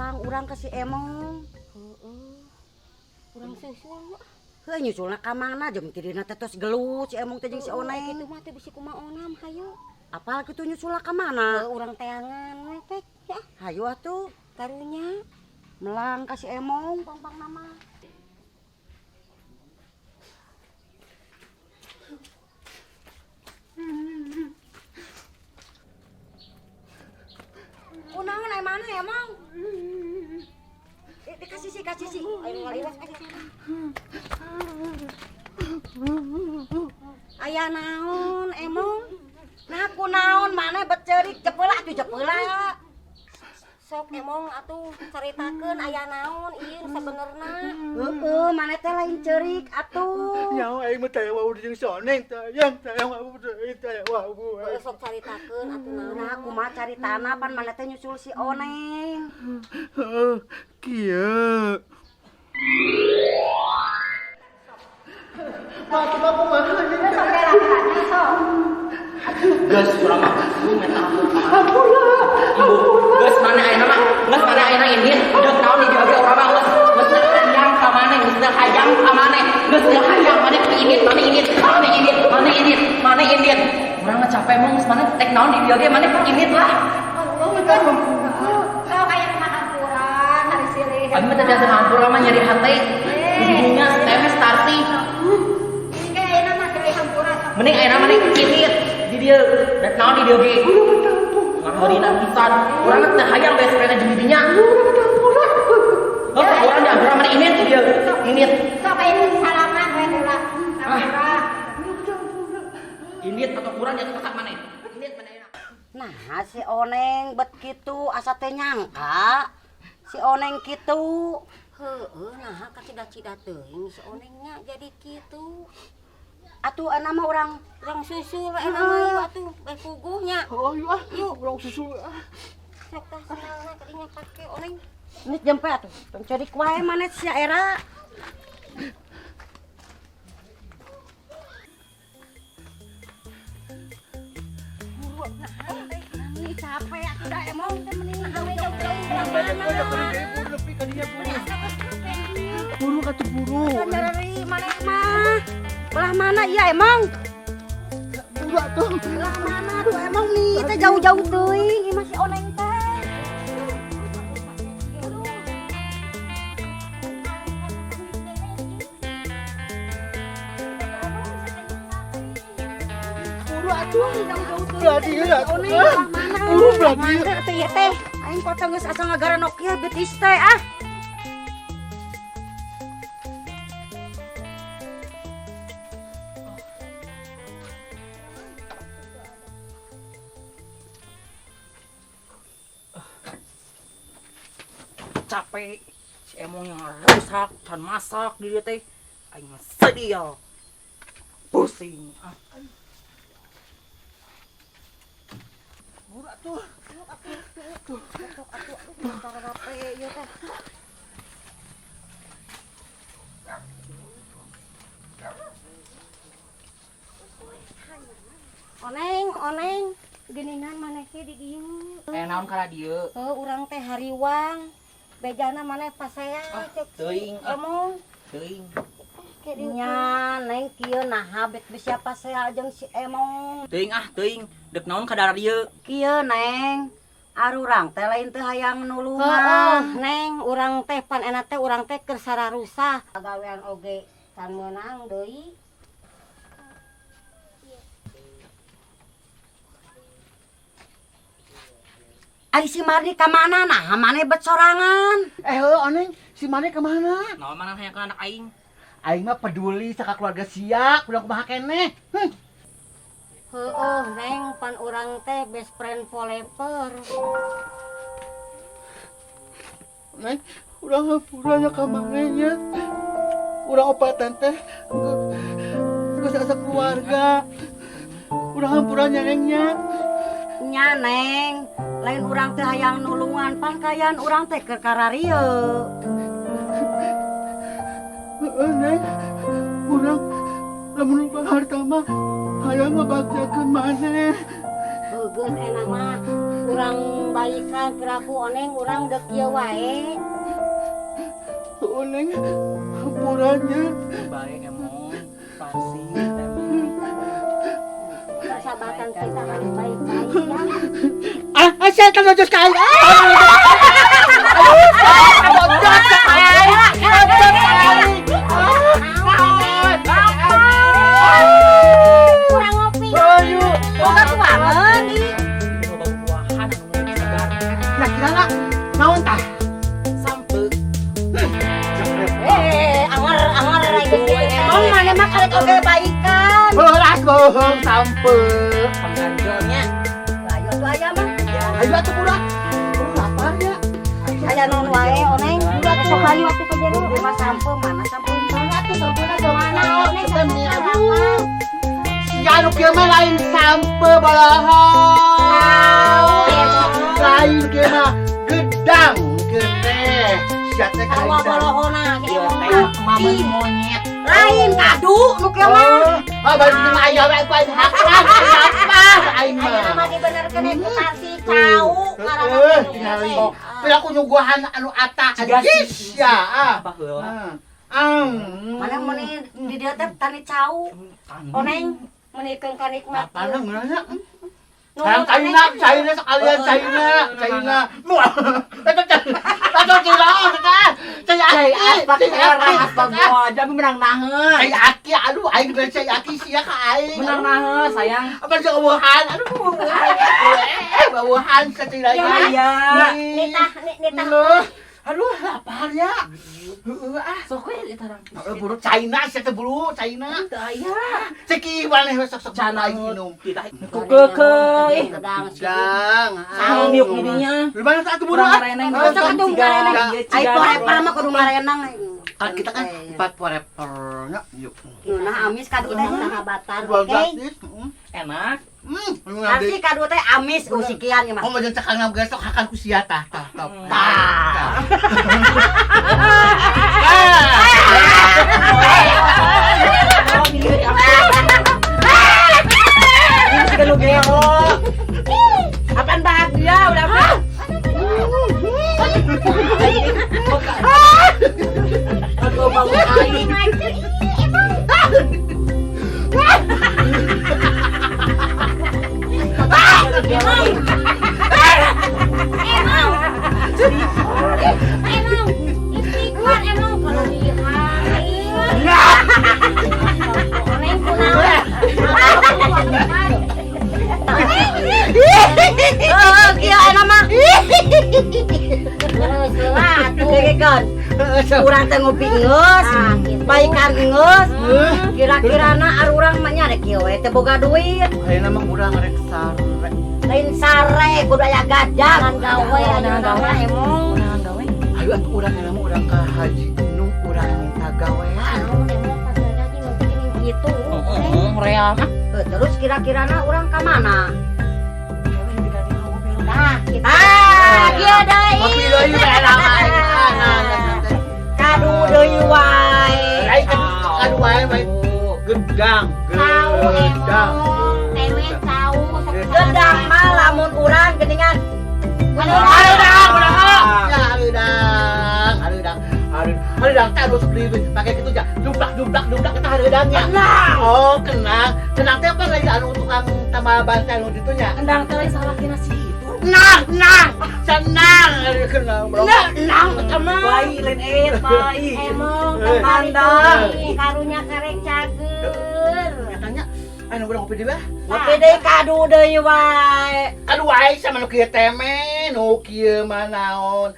Melang urang ka si Emong. Heeh. Urang susul. Heuh, nyusulna ka mana jam tidina teh tos gelut si Emong teh jeung si Oneng. Kitu mah teh bisi kumaha onam hayu. Apal kitu nyusulna ka mana? Heuh, urang teangan we pek ya. Hayu atuh. Karunya. Melang ka si Emong pang-pang nama. Kunaon ai mana Emong? Eh, dikasih sih, kasih sih. Ayo ngaliwat kasih sih. Aya naon Emong? Nah kunaon mana bet ceurik jepeula atuh jepeula. Sok Emong atuh caritakeun aya naon ieu sabenerna. Heeh, mana teh lain ceurik atuh. Nyawa aing mah teh wau jeung si Oneng, tayang tayang wau deui tayang wau. Heuh, sok caritakeun atuh naon. Nah kumaha caritana pan mana teh nyusul si Oneng. Heeh, kieu. Mah kumaha kumaha Sok. Geus urang mah lu minta ampun. Ibu, geus mana ayeuna mah? Geus mana ayeuna ini? Deuk naon di dieu ge urang mah geus geus teu hayang ka maneh, geus teu hayang ka maneh. Geus teu hayang maneh indit, maneh indit, maneh indit, maneh indit, maneh indit. Urang mah capek mah geus maneh tek naon di dieu ge maneh indit lah. Sok aya kumaha hampura ari silih. Abi mah teh biasa ngampura mah nyeri hate. Ujungnya teh starti. Engke ayeuna mah silih hampura sok. Mending ayeuna maneh indit di dieu. Dek naon di dieu ge. Ngahaurina pisan. Urang mah teu hayang best friend jeung didinya. Oh, urang diampura maneh indit di dieu. Indit. Sok aya salaman we heula. Hampura. Indit atau kurang jatuh kakak maneh. Indit maneh enak. Nah, si Oneng bet kitu asa teh nyangka. Si Oneng kitu. Heueuh, naha kacida-cida teuing si Onengnya jadi kitu. Atuh ana mah urang Urang susul we eta mah ieu atuh beh puguhnya. Oh, yuk ah, urang susul ah. Sok tah sendalna kadinya pake Oneng. Ini jempe atuh. Tong ceurik wae maneh sia era. Ini capek atuh da Emong teh mending jauh-jauh teuing ka mana. Buru nepi ka dinya buru. Buru atuh buru. Nyeri maneh mah. Belah mana iya Emong? Buru atuh. Belah mana tuh Emong nih teh jauh-jauh teuing ieu mah si Oneng teh. Buru atuh. Belah dieu atuh. Oneng belah mana? Buru belah dieu. Teh ieu teh. Aing kota geus asa ngagaranok ieu betis teh ah. Capek si Emong yang rusak dan masak di dia teh. Aing mah sedih ya. Pusing. Ah. Buru atuh. Sok atuh aduh tarape ieu teh. Oneng, oneng, geuningan maneh teh di dieu. Eh naon kana dieu? Heuh, urang teh hariwang. Bejana maneh pasea cek si teuing, ah. Emong. Teuing. Ke dieu. Nya neng kieu naha bet bisi pasea jeung si Emong. Teuing ah, teuing. Dek naon ka dieu? Kieu neng. Arurang teh lain teu hayang Heeh, nulungan. neng, urang teh pan enak teh urang teh keur sararusah. Gawean oge can meunang deui. Ari si Mardi ka mana nah maneh bet sorangan. Eh heuh Oneng, si maneh ka mana? Naon mana hayang ka anak aing? Aing mah peduli saka keluarga sia, kudu kumaha keneh. Heuh. Heeh, neng, pan urang teh best friend forever. Neng, urang hampura nya ka maneh nya. Urang opatan teh geus asa keluarga. Urang hampura nya neng nya. Nya neng, lain urang teh hayang nulungan pan kayan urang teh keur kararieu. Heeh neng, urang lamun loba harta mah hayang ngabagjakeun maneh. Heuh, geus enak mah. Urang baikan piraku Oneng urang deuk kieu wae. Oneng, hampuranya. Baik emong, pasti emong. Persahabatan kita harus baik-baik ya. Ah, saya kan lojos ka aing. Kurang ngopi. Ayo. Boga tuangan ih. Ini loba buahan anu segar. Nah, kira naon tah? Sampe. Eh, anger anger geus kitu. Emang maneh mah karek oge baikan. Beras bohong sampe. Pangganjelnya. Ayo tuh aya mah. Ayo atuh budak. Oh, lapar ya. Aya naon wae Oneng. Sok hayu atuh ka jero. Di mah sampe mana sampe. Mana atuh sampuna mana Oneng sampuna Aduh. Si anu kieu mah lain sampe balahan. Lain kieu mah gedang kieu teh. Sia teh ka Sarua bolohona Ieu teh mama monyet. Lain kadu nu kieu mah. Ah, baru di mah aya we ku aing hakan siapa aing Ayeuna mah. mah dibenerkeun ku tarsi cau ngaranna Heeh, teh. tingali. Pira ku nyuguhan anu ata Siga anjis ya. Ah. Baheula. Ah. Mana meuni di dieu teh tani cau. Oneng meunikeun kanikmat. Apa ngeunahnya? Nurut, Sayang China, Oneng. China sekalian China, China. Muah. Eta eta China, eta Cai Cai Aki, aspak Cai era Aki. aspak aja menang naheun. Cai Aki, aduh aing geus Cai Aki sia ka aing. Menang naheun sayang. Apa sih eueuhan? Aduh, eh, eueuhan sa China. Iya. Nitah nitah. Aduh, lapar ya. Heeh ah. Sok we eta rang. Buru China sia teh buru China. Teu aya. Ceki maneh we sok-sok Cana aing minum. Kukeke ih. Gedang sih. Dang. Saha miuk didinya. Di mana atuh buru? Urang ah? ngareneng. Sok atuh ngareneng. Iya, Ai forever mah kudu ngareneng. Kan kita kan empat forever-nya. Yuk. Ngeunah amis kadu teh. Sahabatan, Jual oke? gratis. Heeh. Enak. Tarsi kadu teh amis usikian ieu mah. Oh, mau jangan cakang nam gesok hakan ku sia tah tah tah. Hmm. Tah. Oh, iya, Ini sih nu gelo. Apaan bahagia udah mah? Aku bangun aing. Emang. Emang. Istighfar emang kalau dihari. Oneng kunaon? Heeh, kieu ayeuna mah. Geus lah atuh. Dengekeun. Urang teh ngopi geus, Ah, gitu. baikan geus. Kira-kirana arurang mah nya rek kieu we teh boga duit. Ayeuna mah urang rek sare. Lain sare kudu aya gajah. Jangan gawe ayeuna mah emong. Kunaon gawe? Ayo atuh urang ayeuna mah urang ka Haji Nung urang minta gawean. Naon emong pas ngaji mungkin gitu. Heeh, real mah. Terus kira-kirana urang ka mana? Nah, gitu. Ah, kieu deui. Ngopi deui bae lama aing. Ah, nah, nah, nah. Kadu deui wae. Aing kadu wae wae. Gedang, Cau gedang. emong, tewe cau. Gedang mah lamun urang geuningan. Hareudang, urang Ya, hareudang, hareudang. Hareudang teh anu sok di pakai kitu ja. Dublak dublak dublak eta hareudangnya. Kenang. Oh, kenang. Kenang teh apa lagi anu tukang tambal ban teh anu ditu nya. Endang teh lain salah kina si itu. Nang, nang. Senang. Kenang. Nang eta mah. Lain lain eta ih. Emong Eh. kembali karunya karek cager. Katanya anu urang ngopi deui ah. Ngopi deui kadu deui wae. Aduh wae sama nu kieu teh me, nu kieu mah naon.